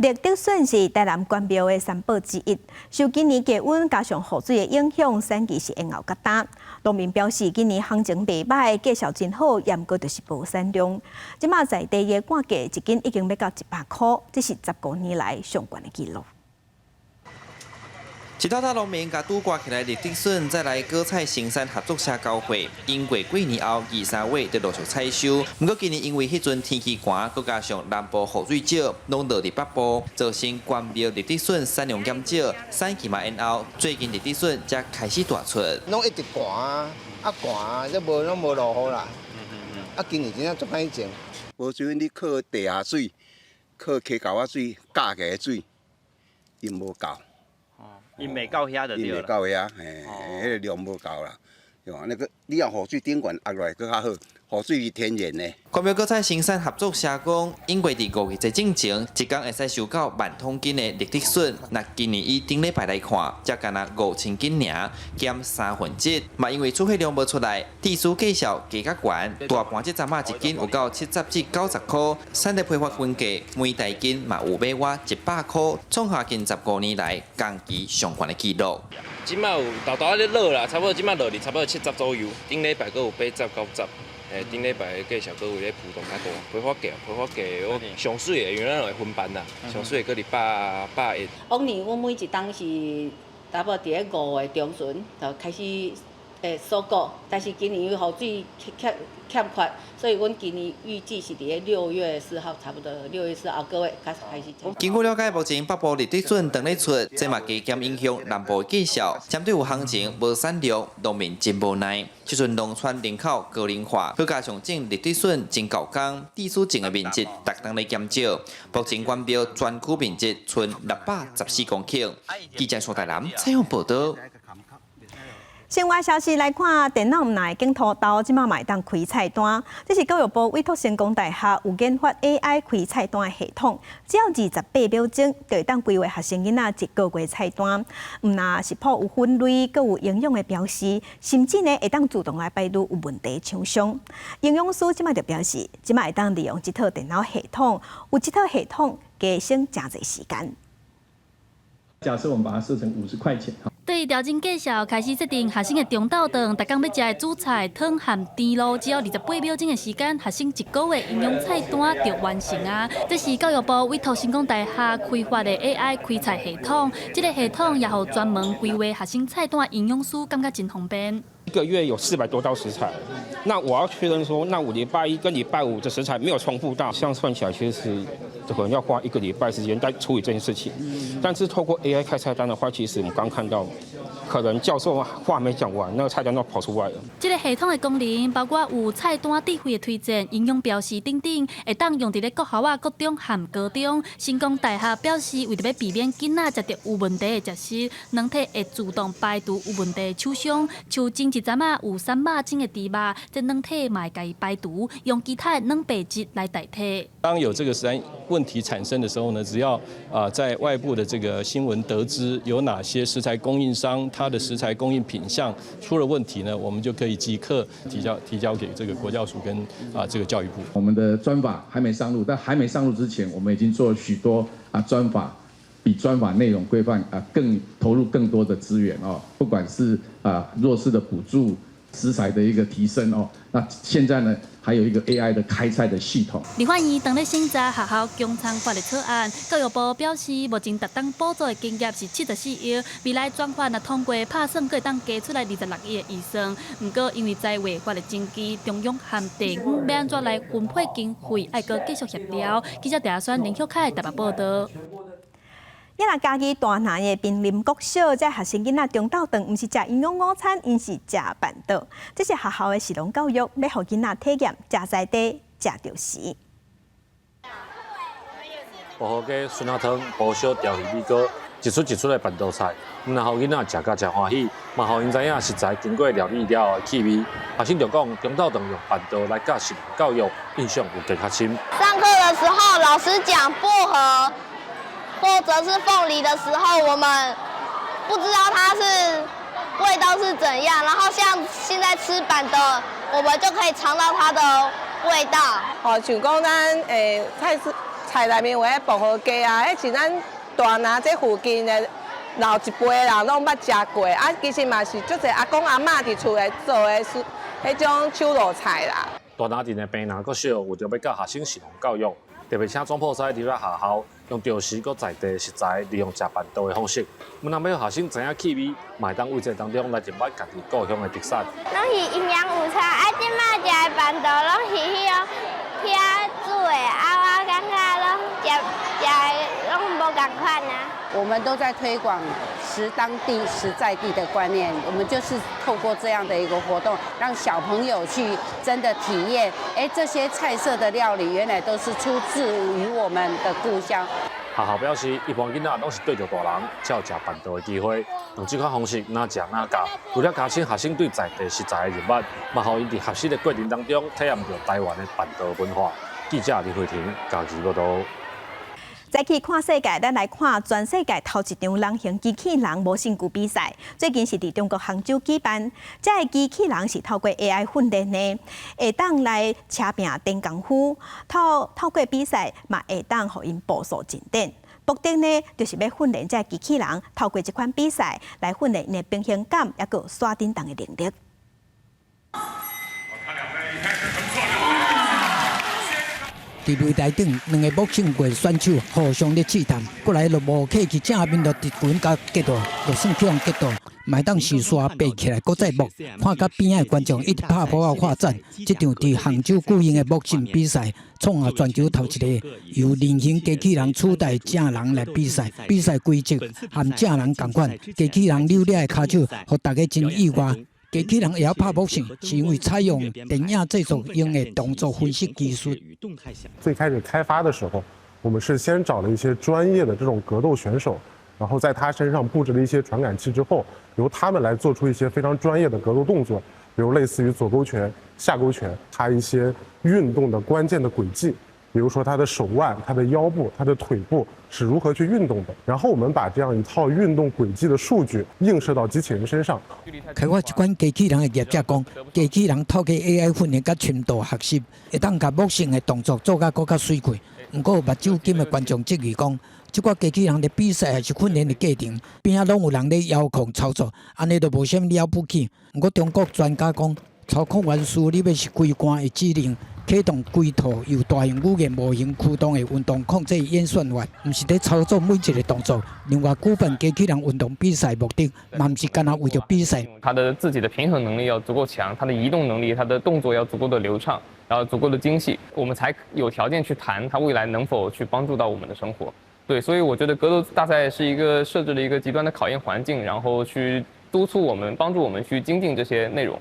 S1: 立竹筍是台南關廟的三寶之一。受今年低溫加上雨水的影響，產期是延後較早。農民表示，今年行情袂䆀，價數真好，毋過就是無產量。這馬在地的罐價一斤已經欲到100箍，這是15年來上懸的紀錄。
S3: 一兜兜農民共拄割起來立竹筍，再來果菜生產合作社交貨。經過過年後，二三月就陸續採收。毋過今年因為彼陣天氣寒，閣加上南部雨水少，攏落佇北部，造成關廟立竹筍產量減少，產期嘛延後。最近立竹筍才開始大出。
S14: 攏一直寒啊，啊寒啊，這無攏無落雨啦。啊，今年真正足歹種。
S15: 無水你靠地下水，靠溪溝仔水，加起的水，𪜶無夠。
S17: 𪜶袂夠遐就對
S15: 啦。𪜶袂夠遐，嘿，彼個量無夠啦。對吧？那個你若雨水頂懸壓落來閣較好，雨水是天然的。
S3: 關廟果菜生產合作社講，應該佇5月底進前，一工會使收到萬公斤的立竹筍。若今年以頂禮拜來看，才干焦5000斤爾，減三分之一。嘛因為出貨量無出來，地主價數加較懸，大盤這陣仔一斤有到70至90箍，產地批發均價每大斤嘛有欲倚100箍，創下近15年來同期上懸的紀錄。
S18: 這馬有沓沓咧落啦，差不多這馬落去差不多70左右，頂禮拜閣有80、90。欸，頂禮拜的價數閣有咧浮動較大，批發價，批發價我上媠的，因為咱會分班啦，上媠的閣佇百百一。
S19: 往年阮每一冬是差不多佇咧5月中旬就開始收割，但是今年因為雨水欠缺，所以阮今年預計是佇咧6月4號，差不多6月4號個月開始開始。
S3: 根據了解，目前北部立竹筍當咧出，這嘛加減影響南部的價數。針對有行情無產量，農民真無奈。這陣農村人口高齡化，閣加上種立竹筍真猴工，地主種的面積逐冬咧減少。目前關廟全區面積賰614公頃。記者蘇大南採訪報導。
S1: 新聞消息來看，電腦毋但會揀土豆，這馬嘛會當開菜單。這是教育部委託成功大學有研發 AI 開菜單的系統，只要28秒鐘就會當規劃學生囡仔一個月菜單。毋但食譜有分類，閣有營養的標示，甚至呢會當自動來排除有問題的廠商。營養師這馬就表示，這馬會當利用這套電腦系統，有這套系統加省誠濟時間。
S20: 假設我們把它設成50塊錢。
S25: 對調整價數，開始設定學生的中晝頓，逐工欲食的主菜湯和甜露，只要28秒鐘的時間，學生一個月營養菜單就完成啊！這是教育部委託成功大學開發的 AI 開菜系統，這個系統也予專門規劃學生菜單營養師感覺真方便。
S26: 一個月有400多道食材，那我要確認說，那我禮拜一跟禮拜五的食材沒有重複到，這樣算起來其實可能要花一個禮拜時間在處理這件事情。但是透過 AI 開菜單的話，其實我們剛看到，可能教授話沒講完，那個菜單都跑出來了。
S25: 這個系統的功能包括有菜單智慧的推薦、營養標示等等，會當用佇咧國校仔、國中和高中。成功大學表示，為著欲避免囡仔食著有問題的食物，軟體會自動排除有問題的廠商。像前一陣仔有三肉種的豬肉，這軟體嘛會共伊排除，用其他的蛋白質來代替。
S20: 當有這個食安問題產生的時候呢，只要啊在外部的這個新聞得知有哪些食材供應商，它的食材供應品項出了問題呢，我們就可以即刻提交給這個國教署跟啊這個教育部。
S27: 我們的專法還沒上路，但還沒上路之前，我們已經做了許多啊專法，比專法內容規範啊更投入更多的資源哦，不管是啊弱勢的補助、食材的一個提升哦，那現在呢，還有一個 AI 的開菜的系統。
S25: 立法院當咧審查學校供餐法的草案，教育部表示，目前逐冬補助的金額是74億，未來專法若通過，拍算閣會當加出來26億的預算。毋過因為在劃法的爭議，中央和地方欲按怎來分配經費，愛閣繼續協調。記者鄭選林旭凱台北報導。
S1: 啊若嘉義大林的瀕林國小，這學生囡仔中晝頓毋是食營養午餐，𪜶是食辦桌。這是學校的食農教育，欲予囡仔體驗食在地、食著時。
S28: 薄荷雞、酸辣湯、蒲燒調魚米糕，一出一出的辦桌菜，毋但予囡仔食甲誠歡喜，嘛予𪜶知影食材經過料理了後的氣味。學生就講，中晝頓用辦桌來教食農教育，印象有加較深。
S32: 上課的時候，老師講薄荷或者是鳳梨的時候，我們不知道它是味道是怎樣。然後像現在吃辦桌，我們就可以嘗到它的味道。
S33: 哦，像講咱菜市
S2: 菜內面有彼薄荷雞啊，彼是咱大林這附近的老一輩人攏捌食過，啊，其實嘛是足濟阿公阿嬤佇厝內做的，彼種手路菜啦。
S28: 大林鎮的平林國小為著欲教學生食農教育，特別請總鋪師入來學校，用著時閣在地食材，利用食辦桌的方式，毋但欲予學生知影氣味，嘛會當為這當中來認捌家己故鄉的特產。
S4: 攏是營養午餐，啊，這擺食的辦桌攏是彼種遐煮的，啊，我感覺攏食食的攏無仝款啊。
S5: 我們都在推廣食當地、食在地的觀念，我們就是透過這樣的一個活動，讓小朋友去真的體驗，哎，這些菜色的料理原來都是出自於我們的故鄉。
S28: 學校表示，一般囡仔攏是對著大人才有食辦桌的機會，用這款方式哪食哪教，除了加深學生對在地食材的認捌，嘛予𪜶佇學習的過程當中體驗著台灣的辦桌文化。記者林慧婷嘉義報導。
S1: 再去看世界，咱來看全世界頭一場人形機器人無身軀比賽。最近是佇中國杭州舉辦。這个機器人是透過 AI 訓練的，會當來車拚電功夫。透過比賽嘛，會當予𪜶步數進展。目的呢，就是欲訓練這个機器人，透過這款比賽來訓練𪜶的平衡感，抑閣徙振動的能力。
S6: 佇擂台頂，兩个武聖國選手互相咧試探，過來就無客氣，正面就直拳共擊落，就算去予擊倒，嘛會當是煞爬起來，閣再搏。看甲邊仔的觀眾一直拍噗仔喝讚。這場佇杭州舉行的武聖比賽，創下全球頭一个由人形機器人取代正人來比賽。比賽規則和正人仝款，機器人扭掠的跤手，予大家真意外。機器人會曉拍武聖，是因為採用電影製作用的動作分析技術。
S7: 最開始開發的時候，我們是先找了一些專業的這種格鬥選手，然後在他身上佈置了一些傳感器之後，由他們來做出一些非常專業的格鬥動作，比如類似於左勾拳、下勾拳，他一些運動的關鍵的軌跡，比如說他的手腕、他的腰部、他的腿部是如何去運動的。然後我們把這樣一套運動軌跡的數據映射到機器人身上。
S6: 開發這款機器人的業者講，機器人透過 AI 訓練佮深度學習，會當共武聖的動作做甲閣較媠氣。毋過有目睭金的觀眾質疑講，這款機器人佇比賽抑是訓練的過程，邊仔攏有人咧遙控操作，按呢就無啥物了不起。毋過中國專家講，操控員輸入的是規關的指令。啟動規套由大型語言模型驅動的運動控制演算法，毋是咧操作每一个動作。另外，舉辦機器人運動比賽目的，嘛毋是干焦為著比賽。
S8: 他的自己的平衡能力要足夠強，他的移動能力、他的動作要足夠的流暢，然後足夠的精細，我們才有條件去談他未來能否去幫助到我們的生活。對，所以我覺得格鬥大賽是一個設置了一個極端的考驗環境，然後去督促我們、幫助我們去精進這些內容。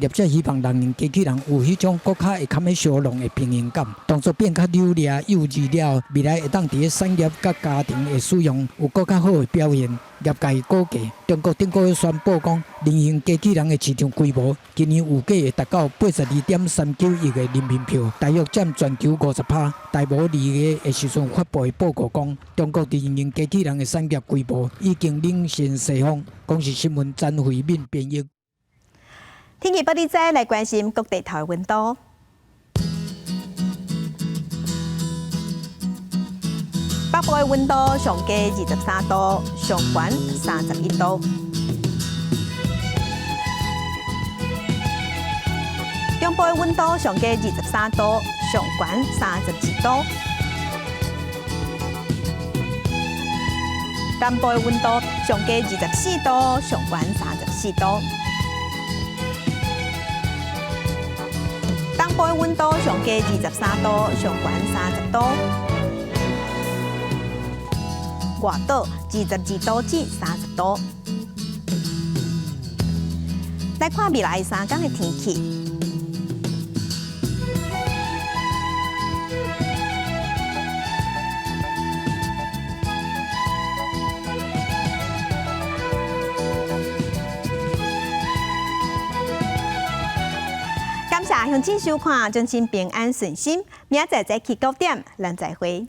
S6: 業者希望人形機器人有彼種閣較會堪欲相容的平衡感，動作變較流利、幼稚了，未來會當佇咧產業佮家庭的使用有閣較好的表現。業界估計，中國頂個月宣布講，人形機器人的市場規模今年預計會達到82.39億个人民幣，大約佔全球50%。台無2月的時陣發布的報告講，中國佇人形機器人的產業規模已經領先西方。公視新聞詹慧敏編譯。
S1: 天氣報你知，來關心各地頭的溫度。北部的溫度上低23度，上懸31度。中部的溫度上低23度，上懸32度。南部的溫度上低24度，上懸34度。東部的溫度上低23度，上懸30度。外島22度至30度。來看未來3天的天氣。感謝鄉親收看，祝恁平安順心。明仔載早起9點，咱再會。